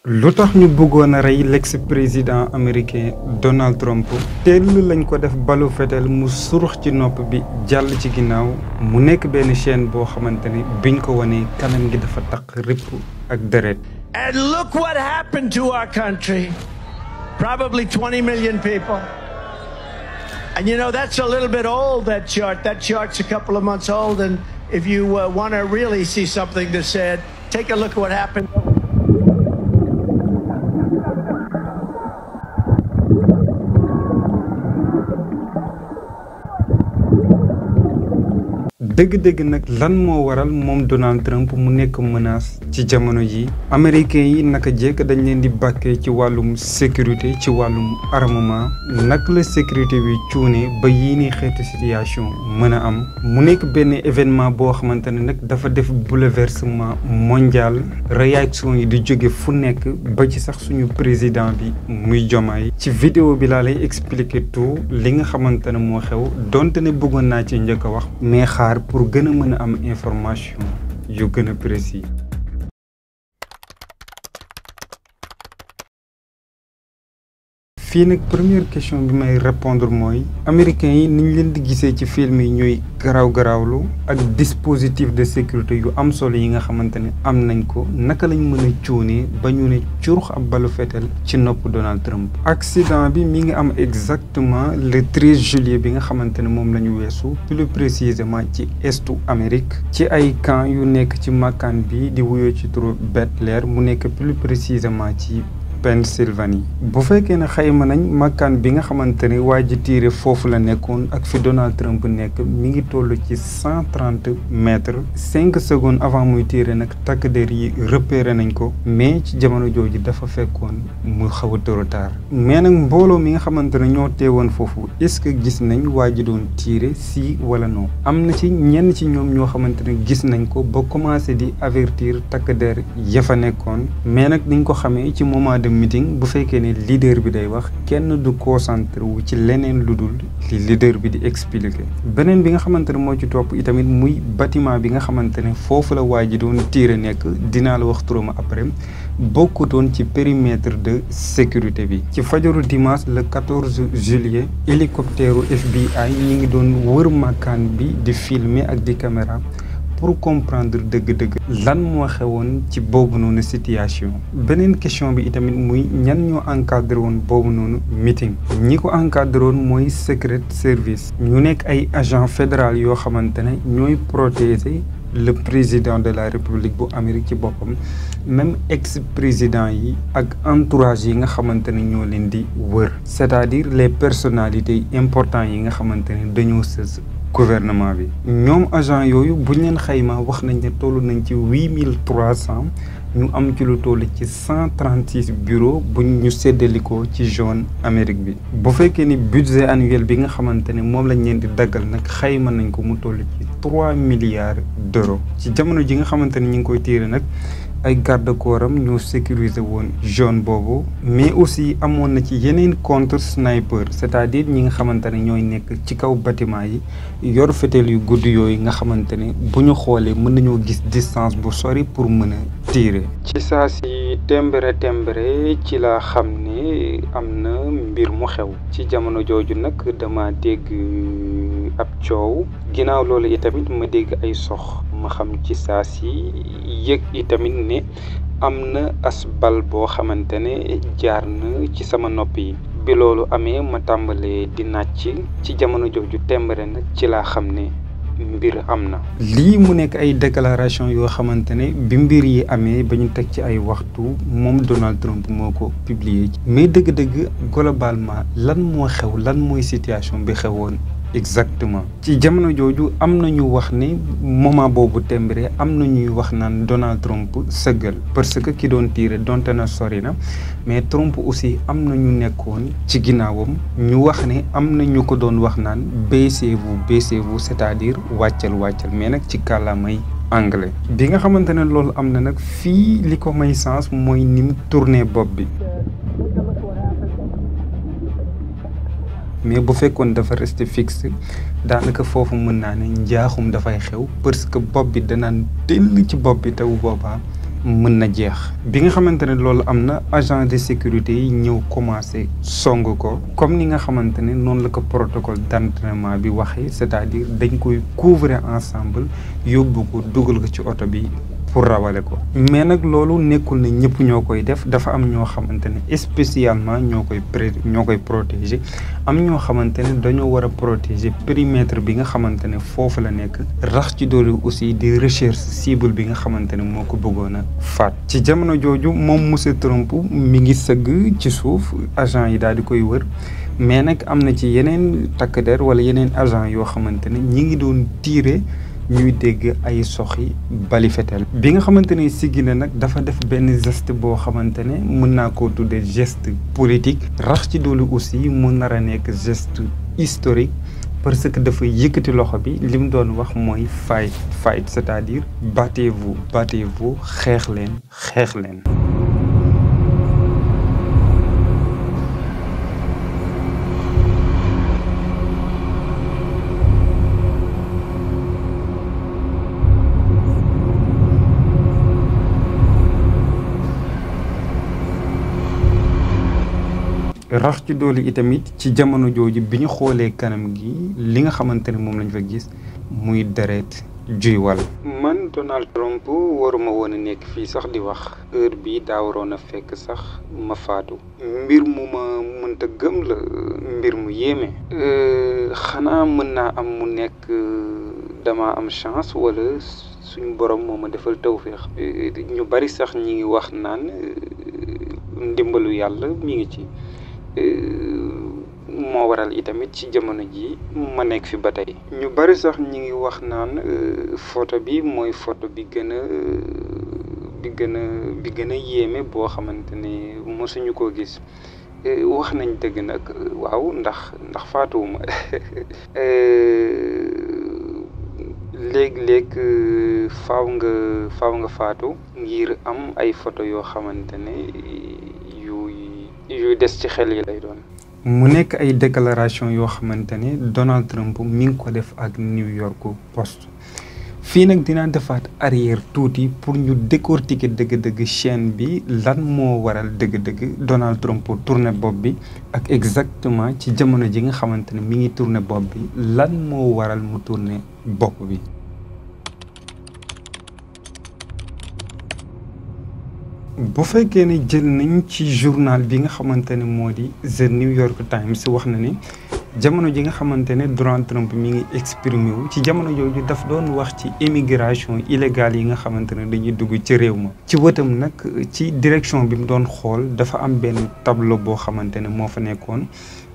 lu tax ñu bëggoon a rey l'ex-président américain Donald Trump teel lañ ko def balu fetel mu surux ci nopp bi jàll ci ginnaaw mu nekk benn chaîne boo xamante ne biñ ko wanee kanam gi dafa taq ripp ak deret. And look what happened to our country. Probably 20 million people. And you know, that's a little bit old, that chart. That chart's a couple of months old. And if you want to really see something that's said, take a look at what happened. dëgg-dëgg nag lan moo waral moom Donald Trump mu nekk menace ci jamono ji américains yi naka jekk dañ leen di bàkkee ci wàllum sécurité ci wàllum armement naka la sécurité bi cuune ba yii ni xeetu situation mën a am mu nekk benn événement boo xamante ne nag dafa def bouleversement mondial réaction yi di jóge fu nekk ba ci sax suñu président bi muy Diomaye ci vidéo bi laa lay expliquer tout li nga xamante ne moo xew donte ne bëggoon naa ci njëkk a wax mais xaar pour gën a mën a am information yu gën a précis. fii nag première question bi may répondre mooy américains yi niñ leen di gisee ci film yi ñuy garaawlu ak dispositif de sécurité yu am solo yi nga xamante ne am nañ ko naka lañ mën a cuunee ba ñu ne curux ab balu fetel ci nopp Donald Trump. accident bi mi ngi am exactement le 13 juillet bi nga xamante ne moom la ñu weesu plus précisément ci estu Amérique ci ay camp yu nekk ci makkaan bi di wuyoo ci turu Bel-Air mu nekk plus précisément ci Pennsylvanie bu fekkee ne xayma nañ makkaan bi nga xamante ne waa ji tiire foofu la nekkoon ak fi Donald Trump nekk mi ngi toll ci 130 mètres 5 secondes avant muy tiire nag takk der yi repéré nañ ko mais ci jamono jooju dafa fekkoon mu xaw a trop tard mais nag mbooloo mi nga xamante ne ñoo teewoon foofu est-ce que gis nañ waa ji doon tiire si wala non am na ci ñenn ci ñoom ñoo xamante ne gis nañ ko ba commencé di avertir takk der ya fa nekkoon mais nag niñ ko xamee ci moment de meeting bu fekkee ne leader bi day wax kenn du concentré wu ci leneen lu dul li leader bi di expliquer beneen bi nga xamante ne moo ci topp itamit muy bâtiment bi nga xamante ne foofu la waa ji doon tiire nekk dinaa la wax turam après bokkutoon ci périmètre de sécurité bi ci fajaru dimanche le 14 juillet hélicoptère FBI ñi ngi doon wër makkaan bi di filmer ak di caméra pour comprendre dëgg-dëgg lan moo xewoon ci boobu noonu situation beneen question bi itamit muy ñan ñoo encadré woon boobu noonu meeting ñi ko encadré woon mooy secret service ñu nekk ay agent fédéral yoo xamante ne ñooy protéger le président de la république bu Amérique ci boppam même ex-président yi ak entourage yi nga xamante ne ñoo leen di wër c'est-à-dire les personnalités importantes yi nga xamante ne dañoo sës gouvernement bi ñoom agent yooyu buñ leen xayma wax nañ ne toll nañ ci 8300 ñu am ci lu toll ci 136 bureaux buñ ñu séddalikoo ci zone Amérique bi bu fekkee ni budget annuel bi nga xamante ne moom lañ leen di daggal nag xayma nañ ko mu toll ci 3 milliards d'euros ci jamono ji nga xamante ne ñu ngi koy tiire nag ay garde corps am ñoo sécuriser woon zone boobu mais aussi amoon na ci yeneen contre sniper c'est-à-dire ñi nga xamante ne ñooy nekk ci kaw bâtiment yi yor fetel yu gudd yooyu nga xamante ne bu ñu xoolee mën nañoo gis distance bu sori pour mën a tirer. ci saa si tembere ci la xam ne am na mbir mu xew ci jamono jooju nag dama dégg ab coow ginnaaw loolu itamit ma dégg ay sox ma xam ci saa si yëg itamit ne am na as bal boo xamante ne jaar na ci sama nopp yi bi loolu amee ma tàmbalee di nàcc ci jamono jooju tembare nag ci laa xam ne mbir am na. lii mu nekk ay déclaration yoo xamante ne bi mbir yi amee ba ñu teg ci ay waxtu moom Donald Trump moo ko publier mais dëgg-dëgg globalement lan moo xew lan mooy situation bi xewoon exactement ci jamono jooju am na ñu wax ne moment boobu tembare am na ñuy wax naan Donald Trump sëggal parce que ki doon tiire donte na sori na mais Trump aussi am na ñu nekkoon ci ginnaawam ñu wax ne am na ñu ko doon wax naan baissez-vous c'est-à-dire wàccal mais nag ci kàllaamay anglais bi nga xamante ne loolu am na nag fii li ko may sens mooy ni mu tourné bopp bi mais bu fekkoon dafa resté fixe daanaka foofu mën naa ne njaaxum dafay xew parce que bopp bi danaan tëll ci bopp bi te bu boobaa mën na jeex. Bi nga xamante ne loolu am na agent de sécurité yi ñëw commencé song ko comme ni nga xamante ne noonu la ko protocole d'entraînement bi waxee, c'est-à-dire dañ koy couvrir ensemble yóbbu ko dugal ko ci oto bi pour rawale ko. Mais nag loolu nekkul ne ñëpp ñoo koy def, dafa am ñoo xamante ne spécialement ñoo koy protéger, am ñoo xamante ne dañoo war a protéger périmètre bi nga xamante ne foofu la nekk, rax ci doole aussi di recherche cible bi nga xamante ne moo ko bëggoon a faat. Ci jamono jooju moom monsieur Trump mi ngi sëgg ci suuf, agent yi daal di koy wër, mais nag am na ci yeneen takk der wala yeneen agent yoo xamante ne ñi ngi doon tirer. Ñuy dégg ay soxi bali fetel bi nga xamante ne siggi na nag dafa def benn geste boo xamante ne mën naa koo tuddee geste politique, rax ci doolu aussi mu nar a nekk geste historique parce que dafa yëkkati loxo bi li mu doon wax mooy fight c'est-à-dire battez-vous xeex leen. rax ci doole itamit ci jamono jooju bi ñu xoolee kanam gi li nga xamante ne moom lañ fa gis muy deret juy wal. Man Donald Trump waruma woon a nekk fii sax di wax, heure bi daa waroon a fekk sax ma faatu. Mbir mu ma mënta gëm la, mbir mu yéeme. Xanaa mën naa am mu nekk dama am chance wala suñu borom moo ma defal tawféex. Ñu bari sax ñi ngi wax naan ndimbalu yàlla mi ngi ci. Moo waral itamit ci jamono ji ma nekk fi ba tey. Ñu bari sax ñi ngi wax naan photo bi mooy photo bi gën a yéeme boo xamante ne mosuñu koo gis. Wax nañ dëgg nag, waaw ndax faatuwuma. léeg-léeg faaw nga faatu ngir am ay photo yoo xamante ne yu des ci xel yi lay doon. mu nekk ay déclaration yoo xamante ne Donald Trump mi ngi ko def ak New York Post. fii nag dinaa defaat arrière tuuti pour ñu décortiquer dëgg-dëgg chaîne bi lan moo waral dëgg-dëgg Donald Trump tourné bopp bi ak exactement ci jamono ji nga xamante ne mi ngi tourné bopp bi lan moo waral mu tourné bopp bi. bu fekkee ne jël nañ ci journal bi nga xamante ne moo di The New York Times, wax na ni jamono ji nga xamante ne Donald Trump mi ngi exprimé wu ci jamono jooju daf doon wax ci immigration illégale yi nga xamante ne dañuy dugg ci réew ma. ci wëtam nag ci direction bi mu doon xool dafa am benn tableau boo xamante ne moo fa nekkoon,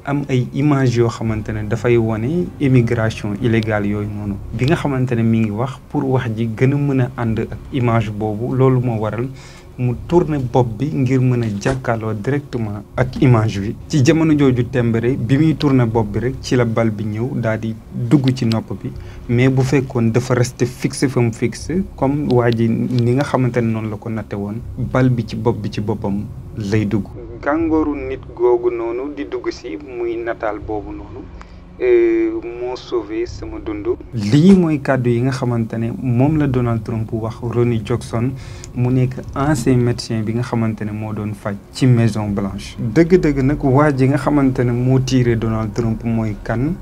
am ay image yoo xamante ne dafay wane immigration illégale yooyu noonu. bi nga xamante ne mi ngi wax pour wax ji gën a mën a ànd ak image boobu, loolu moo waral mu tourné bopp bi ngir mën a jàkkaarloo directement ak image bi. ci jamono jooju tembare bi muy tourné bopp bi rek ci la bal bi ñëw daal di dugg ci nopp bi, mais bu fekkoon dafa resté fixé fa mu fixé comme waa ji ni nga xamante ne noonu la ko natte woon, bal bi ci bopp bi ci boppam lay dugg. gàngooru nit googu noonu di dugg si muy nataal boobu noonu moo sauvé sama dund. lii mooy kàddu yi nga xamante ne moom la Donald Trump wax Ronny Jackson mu nekk ancien médecin bi nga xamante ne moo doon faj ci Maison Blanche. dëgg-dëgg nag waa ji nga xamante ne moo tiire Donald Trump mooy kan,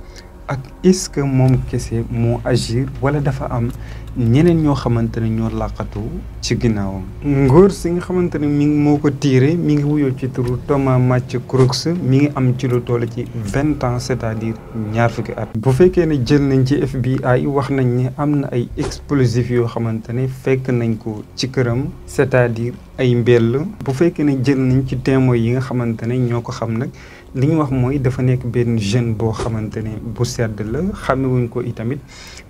ak est-ce que moom kese moo agir wala dafa am ñeneen ñoo xamante ne ñoo làqatu ci ginnaawam. ngóor si nga xamante ne moo ko tiire mi ngi wuyoo ci turu Thomas Matthew Crooks, mi ngi am ci lu toll ci 20 ans, c'est-à-dire ñaar fukki at. bu fekkee ne jël nañ ci FBI wax nañ ne am na ay explosifs yoo xamante ne fekk nañ ko ci këram, c'est-à-dire ay mbell. bu fekkee ne jël nañ ci témoins yi nga xamante ne ñoo ko xam nag, li ñu wax mooy dafa nekk benn jeune boo xamante ne bu sedd la, xamewuñ ko itamit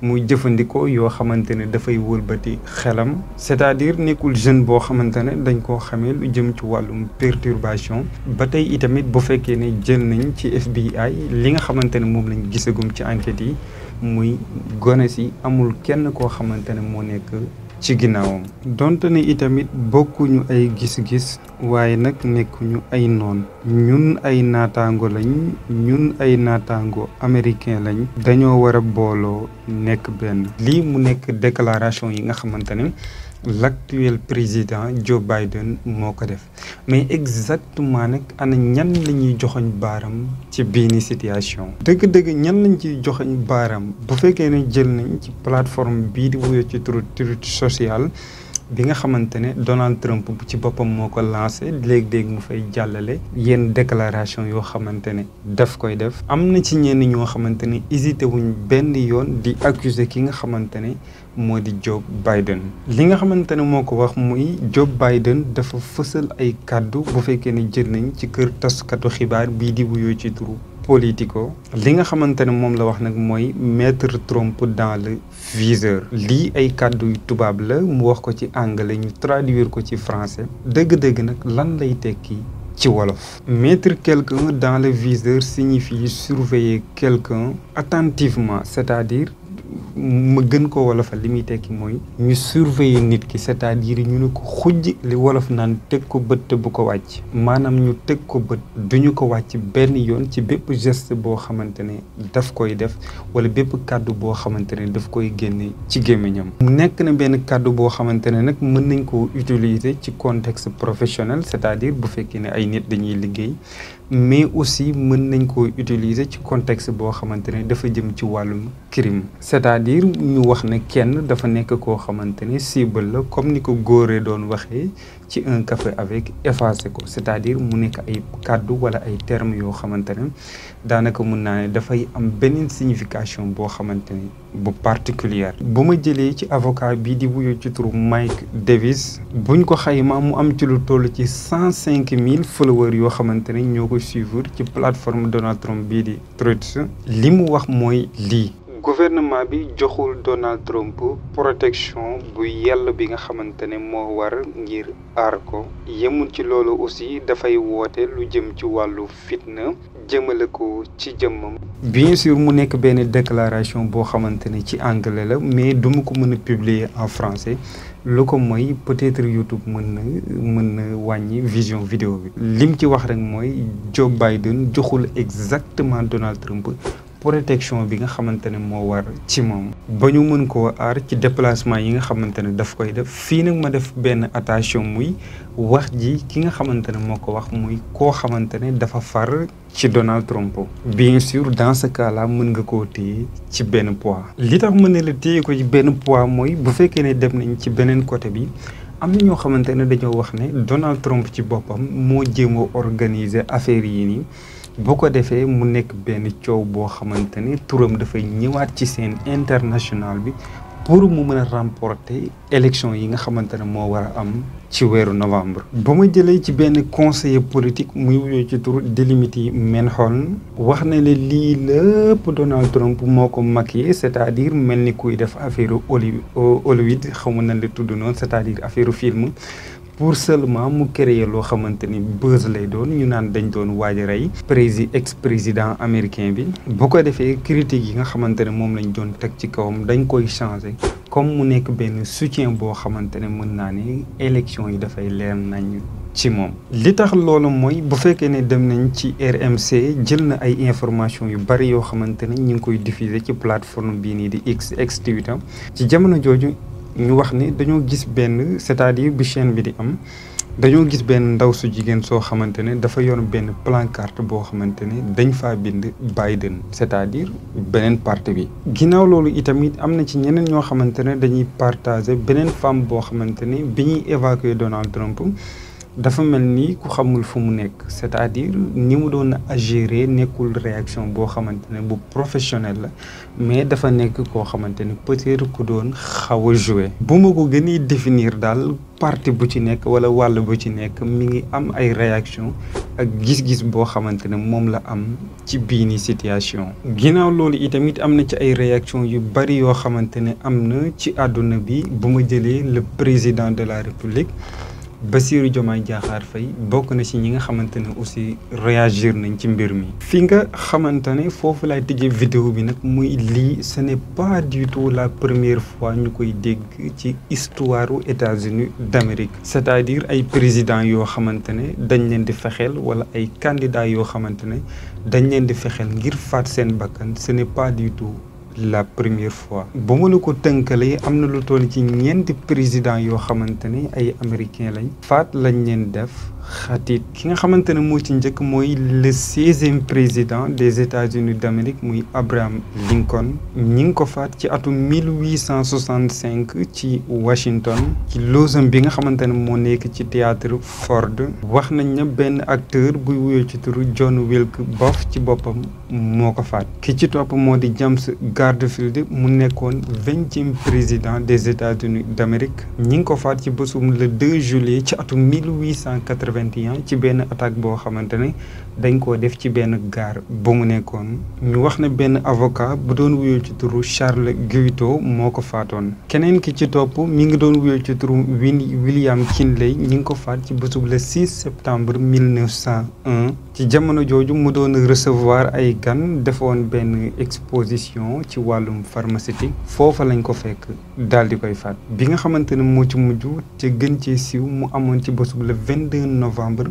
muy jëfandikoo yoo xamante ne dafay wëlbati xelam, c'est-à-dire nekkul jeune boo xamante ne dañ koo xamee lu jëm ci wàllum perturbation. ba tey itamit bu fekkee ne jël nañ ci FBI li nga xamante ne moom lañ gisagum ci enquête yi muy gone si amul kenn koo xamante ne moo nekk ci ginnaawam. donte ne itamit bokkuñu ay gis-gis waaye nag nekkuñu ay noon, ñun ay naataango lañ, ñun ay naataango américain lañ, dañoo war a booloo nekk benn. lii mu nekk déclaration yi nga xamante ne l'actuel président Joe Biden moo ko def mais exactement nag ana ñan la ñuy joxoñ baaram ci biini situation dëgg-dëgg ñan lañ ciy joxoñ baaram bu fekkee ne jël nañ ci plateforme bii di wuyoo ci Truth Social bi nga xamante ne Donald Trump bu ci boppam moo ko lancé léeg-léeg mu fay jàllale yenn déclaration yoo xamante ne daf koy def am na ci ñenn ñoo xamante ne hésité wuñ benn yoon di accuser ki nga xamante ne moo di Joe Biden li nga xamante ne moo ko wax muy Joe Biden dafa fësal ay kàddu bu fekkee ne jël nañ ci kër taskatu xibaar bii di wuyoo ci turu Politico li nga xamante ne moom la wax nag mooy mettre Trump dans le viseur lii ay kàddu yu tubaab la mu wax ko ci anglais ñu traduire ko ci français dëgg-dëgg nag lan lay tekki ci wolof. Mettre quelqu'un dans le viseur signifie surveiller quelqu'un attentivement, c'est-à-dire ma gën ko wolofal li muy tekki mooy ñu surveiller nit ki, c'est-à-dire ñu ne ko xujj li wolof naan teg ko bët te bu ko wàcc, maanaam ñu teg ko bët duñu ko wàcc benn yoon ci bépp geste boo xamante ne daf koy def wala bépp kàddu boo xamante ne daf koy génne ci gémmiñam. mu nekk na benn kàddu boo xamante ne nag mën nañ ko utiliser ci contexte professionnel, c'est-à-dire bu fekkee ne ay nit dañuy liggéey, mais aussi mën nañ ko utiliser ci contexte boo xamante ne dafa jëm ci wàllum crime, c'est-à-dire ñu wax ne kenn dafa nekk koo xamante ne cible la comme ni ko góoree doon waxee ci un café avec effacé ko, c'est-à-dire mu nekk ay kàddu wala ay termes yoo xamante ne daanaka mun naa ne dafay am beneen signification boo xamante ne bu particulière. bu ma jëlee ci avocat bii di wuyoo ci turu Mike Davis, buñ ko xayma mu am ci lu toll ci 105,000 followers yoo xamante ne ñoo ko suivre ci plateforme Donald Trump bii di Truth. li mu wax mooy lii: gouvernement bi joxul Donald Trump protection bu yell bi nga xamante ne moo war ngir aar ko. yemul ci loolu aussi dafay woote lu jëm ci wàllu fitna jëmale ko ci jëmmam. bien sûr mu nekk benn déclaration boo xamante ne ci anglais la, mais duma ko mën a publier en français. lu ko mooy peut-être YouTube mën na wàññi vision vidéo bi. lim ci wax rek mooy Joe Biden joxul exactement Donald Trump protection bi nga xamante ne moo war ci moom ba ñu mën koo aar ci déplacement yi nga xamante ne daf koy def. fii nag ma def benn attention muy wax ji ki nga xamante ne moo ko wax muy koo xamante ne dafa far ci Donald Trump. bien sûr dans ce cas là mën nga koo téye ci benn poids. li tax mën ne la téye ko ci benn poids mooy bu fekkee ne dem nañ ci beneen côté bi, am na ñoo xamante ne dañoo wax ne Donald Trump ci boppam moo jéem a organiser affaire yi nii. boo ko defee mu nekk benn coow boo xamante ne turam dafay ñëwaat ci scène internationale bi pour mu mën a remporter élection yi nga xamante ne moo war a am ci weeru novembre. ba ma jëlee ci benn conseiller politique muy wuyoo ci tur Delimity Menholm, wax na ne lii lépp Donald Trump moo ko maquillé, c'est-à-dire mel ni kuy def affaire Hollywood xamu nañ la tudd noonu, c'est-à-dire affaire film, pour seulement mu créer loo xamante ni buzz lay doon. ñu naan dañ doon waaj a rey ex-président américain bi. bu ko defee critiques yi nga xamante ne moom lañ doon teg ci kawam dañ koy changer comme mu nekk benn soutien boo xamante ne mën naa ne élection yi dafay leer nañ ci moom. li tax loolu mooy bu fekkee ne dem nañ ci RMC jël na ay information yu bari yoo xamante ne ñu ngi koy diffuser ci plateforme bii nii di X Twitter. ci jamono jooju ñu wax ni dañoo gis benn, c'est-à-dire bi chaîne bi di am, dañoo gis benn ndaw su jigéen soo xamante ne dafa yor benn pancarte boo xamante ne dañ faa bind Biden, c'est-à-dire beneen parti bi. ginnaaw loolu itamit am na ci ñeneen ñoo xamante ne dañuy partager beneen femme boo xamante ne bi ñuy évacuer Donald Trump dafa mel ni ku xamul fu mu nekk, c'est-à-dire ni mu doon agir nekkul réaction boo xamante ne bu professionnel la, mais dafa nekk koo xamante ne peut-être ku doon xaw a jouer. bu ma ko gënee définir daal, parti bu ci nekk wala wàll bu ci nekk mi ngi am ay réaction ak gis-gis boo xamante ne moom la am ci bii ni situation. ginnaaw loolu itamit am na ci ay réaction yu bari yoo xamante ne am na ci àdduna bi. bu ma jëlee le président de la République Bassirou Diomaye Diakhar Faye bokk na ci ñi nga xamante ne aussi réagir nañ ci mbir mi. fi nga xamante ne foofu laay tëjee vidéo bi nag muy lii, ce n'est pas du tout la première fois ñu koy dégg ci histoire u États-Unis d'Amérique, c'est-à-dire ay présidents yoo xamante ne dañ leen di fexeel wala ay candidats yoo xamante ne dañ leen di fexeel ngir faat seen bakkan. ce n'est pas du tout la première fois. ba mu la ko tënkalee am na lu toll ci ñeenti président yoo xamante ne ay américain lañ faat lañ leen def xatit ki nga xamante ne moo ci njëkk mooy le 16e président des États-Unis d'Amérique muy Abraham Lincoln ñi ngi ko faat ci atum 1865 ci Washington ci logement bi nga xamante ne moo nekk ci théâtre Ford. wax nañ ne benn acteur buy wuyoo ci turu John Wilkes Booth ci boppam moo ko faat ki ci topp moo di James Garfield mu nekkoon 20e président des États-Unis d'Amérique ñi ngi ko faat ci bésum le 2 juillet ci atum 1881 ci benn attaque boo xamante ne dañ koo def ci benn gaar ba mu nekkoon. ñu wax ne benn avocat bu doon wuyoo ci turu Charles Guiteau moo ko faatoon. keneen ki ci topp mi ngi doon wuyoo ci turu William Kinley ñi ngi ko faat ci bésub le 6 septembre 1901 ci jamono jooju mu doon recevoir ay gan defoon benn exposition ci wàllum pharmaceutique foofa lañ ko fekk daal di koy faat. bi nga xamante ne moo ci mujj te gën cee siiw mu amoon ci bésub le 22 novembre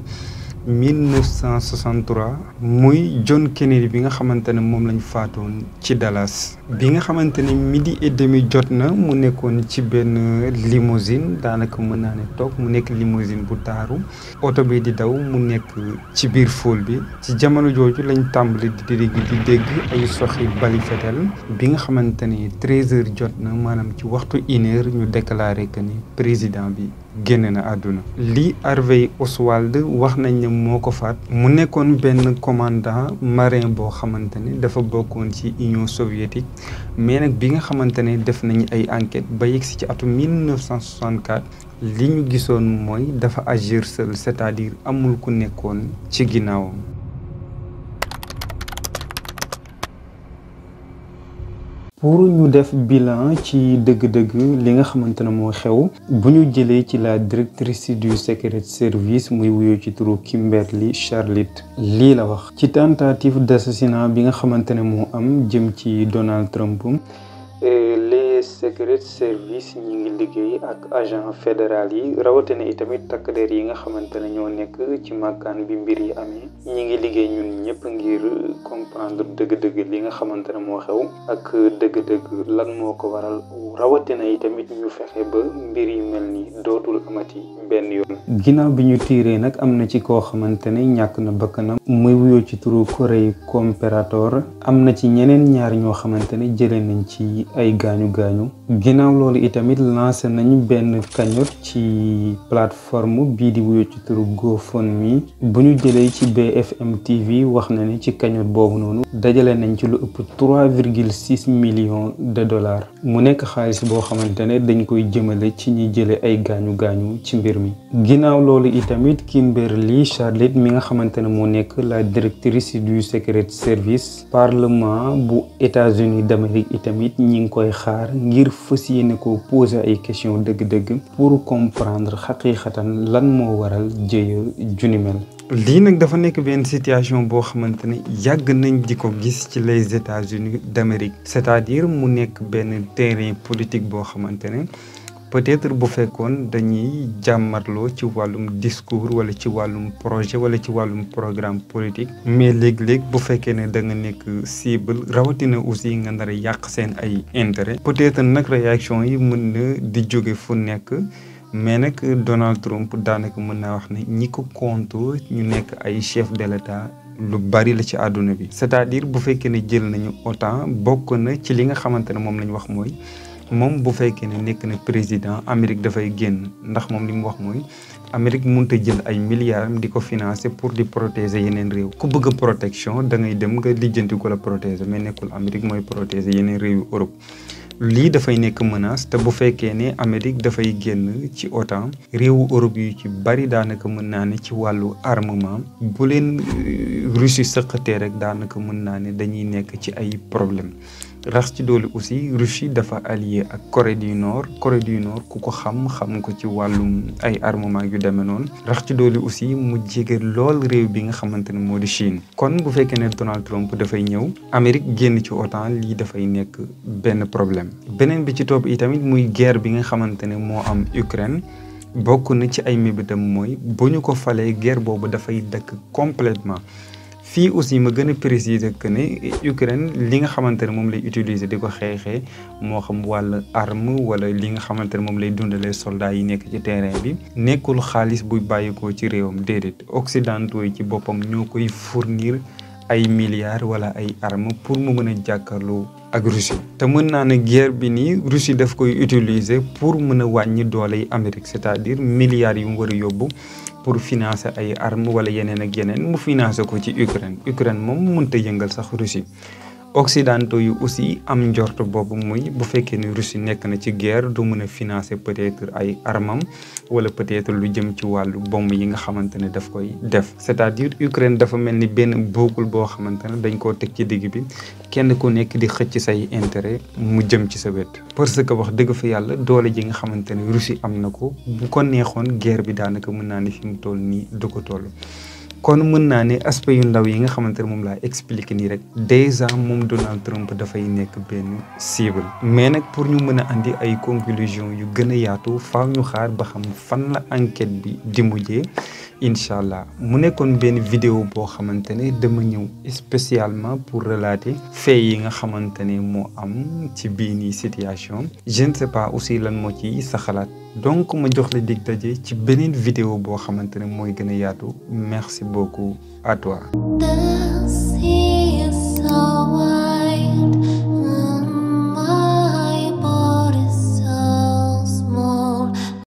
1963 muy John Kennedy bi nga xamante ne moom lañ faatoon ci Dallas. bi nga xamante ne 12h30 jot na mu nekkoon ci benn limousine daanaka mën naa ne toog mu nekk limousine bu taaru oto bi di daw mu nekk ci biir foule bi ci jamono jooju lañ tàmbali di dégg ay soxi bali fetel bi nga xamante ne 13h jot na maanaam ci waxtu 1h ñu déclaré que ni président bi génn na àdduna. Lee Harvey Oswald wax nañ ne moo ko faat mu nekkoon benn commandant marin boo xamante ne dafa bokkoon ci Union soviétique mais nag bi nga xamante ne def nañu ay enquête ba yegsi ci atum 1964 li ñu gisoon mooy dafa agir seul c'est-à-dire amul ku nekkoon ci ginnaawam. pour ñu def bilan ci dëgg-dëgg li nga xamante ne moo xew bu ñu jëlee ci la directrice du Secret Service muy wuyoo ci turu Kimberly Charlotte lii la wax ci tentative d'assassinat bi nga xamante ne moo am jëm ci Donald Trump. les Secret Service ñi ngi liggéey ak agent fédéral yi rawatina itamit takk der yi nga xamante ne ñoo nekk ci màkkaan bi mbir yi amee ñi ngi liggéey ñun ñëpp ngir comprendre dëgg-dëgg li nga xamante ne moo xew ak dëgg-dëgg lan moo ko waral rawatina itamit ñu fexe ba mbir yi mel ni dootul amati benn yoon. ginnaaw bi ñu tiiree nag am na ci koo xamante ne ñàkk na bakkanam muy wuyoo ci turu Corey Comparator am na ci ñeneen ñaar ñoo xamante ne jëlee nañ ci ay gaañu ginnaaw loolu itamit lancé nañu benn cagnotte ci plateforme bii di wuyoo ci turu GoFundMe bu ñu jëlee ci BFM TV wax na ne ci cagnotte boobu noonu dajale nañ ci lu ëpp 3,6 millions de dollars mu nekk xaalis boo xamante ne dañ koy jëmale ci ñi jële ay gaañu ci mbir mi. ginnaaw loolu itamit Kimberly Charlotte mi nga xamante ne moo nekk la directrice du Secret Service parlement bu États-Unis d'Amérique itamit ñi ngi koy xaar ngir fas yéene ko poser ay question dëgg-dëgg pour comprendre xaqiiqatan lan moo waral jëye juni mel. lii nag dafa nekk benn situation boo xamante ne yàgg nañ di ko gis ci les États-Unis d'Amérique c'est-à-dire mu nekk benn terrain politique boo xamante ne peut-être bu fekkoon dañuy jàmmarloo ci wàllum discours wala ci wàllum projet wala ci wàllum programme politique mais léeg-léeg bu fekkee ne da nga nekk cible rawatina aussi nga nar a yàq seen ay intérêt peut-être nag réaction yi mën na di jóge fu nekk mais nag Donald Trump daanaka mën naa wax ne ñi ko contre ñu nekk ay chef de l'État lu bari la ci àdduna bi c'est-à-dire bu fekkee ne jël nañu OTAN bokk na ci li nga xamante ne moom la ñu wax mooy moom bu fekkee ne nekk na président Amérique dafay génn ndax moom li mu wax mooy Amérique mënut a jël ay milliards di ko financer pour di protéger yeneen réew ku bëgg protection da ngay dem nga lijjanti ko la protéger mais nekkul Amérique mooy protéger yeneen réew yu Europe. lii dafay nekk menace te bu fekkee ne Amérique dafay génn ci OTAN réewu Europe yu ci bari daanaka mën naa ne ci wàllu armement bu leen Russie sëqatee rek daanaka mën naa ne dañuy nekk ci ay problème rax ci doole aussi Russie dafa allié ak Corée du Nord ku ko xam ko ci wàllum ay armement yu demee noonu rax ci doole aussi mu jege lool réew bi nga xamante ne moo di Chine kon bu fekkee ne Donald Trump dafay ñëw Amérique génn ci OTAN lii dafay nekk benn problème beneen bi ci topp itamit muy guerre bi nga xamante ne moo am Ukraine bokk na ci ay mébétam mooy bu ñu ko falee guerre boobu dafay dakk complètement fii aussi ma gën a préciser que ne Ukraine li nga xamante ne moom lay utiliser di ko xeexee moo xam wàll arme wala li nga xamante ne moom lay dundalee soldats yi nekk ci terrain bi nekkul xaalis buy bàyyikoo ci réewam déedéet occidentaux yi ci boppam ñoo koy fournir ay milliards wala ay armes pour mu mën a jàkkaarloo ak Russie te mën naa ne guerre bi nii Russie daf koy utiliser pour mën a wàññi doole yi Amérique c'est-à-dire milliards yu mu war a yóbbu pour financer ay armes wala yeneen ak yeneen mu financer ko ci Ukraine moom mënta yëngal sax Russie occidentaux yu aussi am njort boobu muy bu fekkee ni Russie nekk na ci guerre du mën a financer peut-être ay armam wala peut-être lu jëm ci wàllu bombe yi nga xamante ne daf koy def c'est-à-dire Ukraine dafa mel ni benn bokkul boo xamante ne dañ koo teg ci digg bi kenn ku nekk di xëcc say intérêt mu jëm ci sa wet parce que wax dëgg fa yàlla doole ji nga xamante ne Russie am na ko bu ko neexoon guerre bi daanaka mën naa ne fi mu toll nii du ko toll kon mën naa ne aspect yu ndaw yi nga xamante ne moom laa expliqué nii rek déjà moom Donald Trump dafay nekk benn cible mais nag pour ñu mën a andi ay conclusion yu gën a yaatu faaw ñu xaar ba xam fan la enquête bi di mujjee incha allah mu nekkoon benn vidéo boo xamante ne dama ñëw spécialement pour relater fait yi nga xamante ne moo am ci bii nii situation je ne sais pas aussi lan moo ci sa xalaat donc ma jox la dig daje ci beneen vidéo boo xamante ne mooy gën a yaatu merci beaucoup à toi.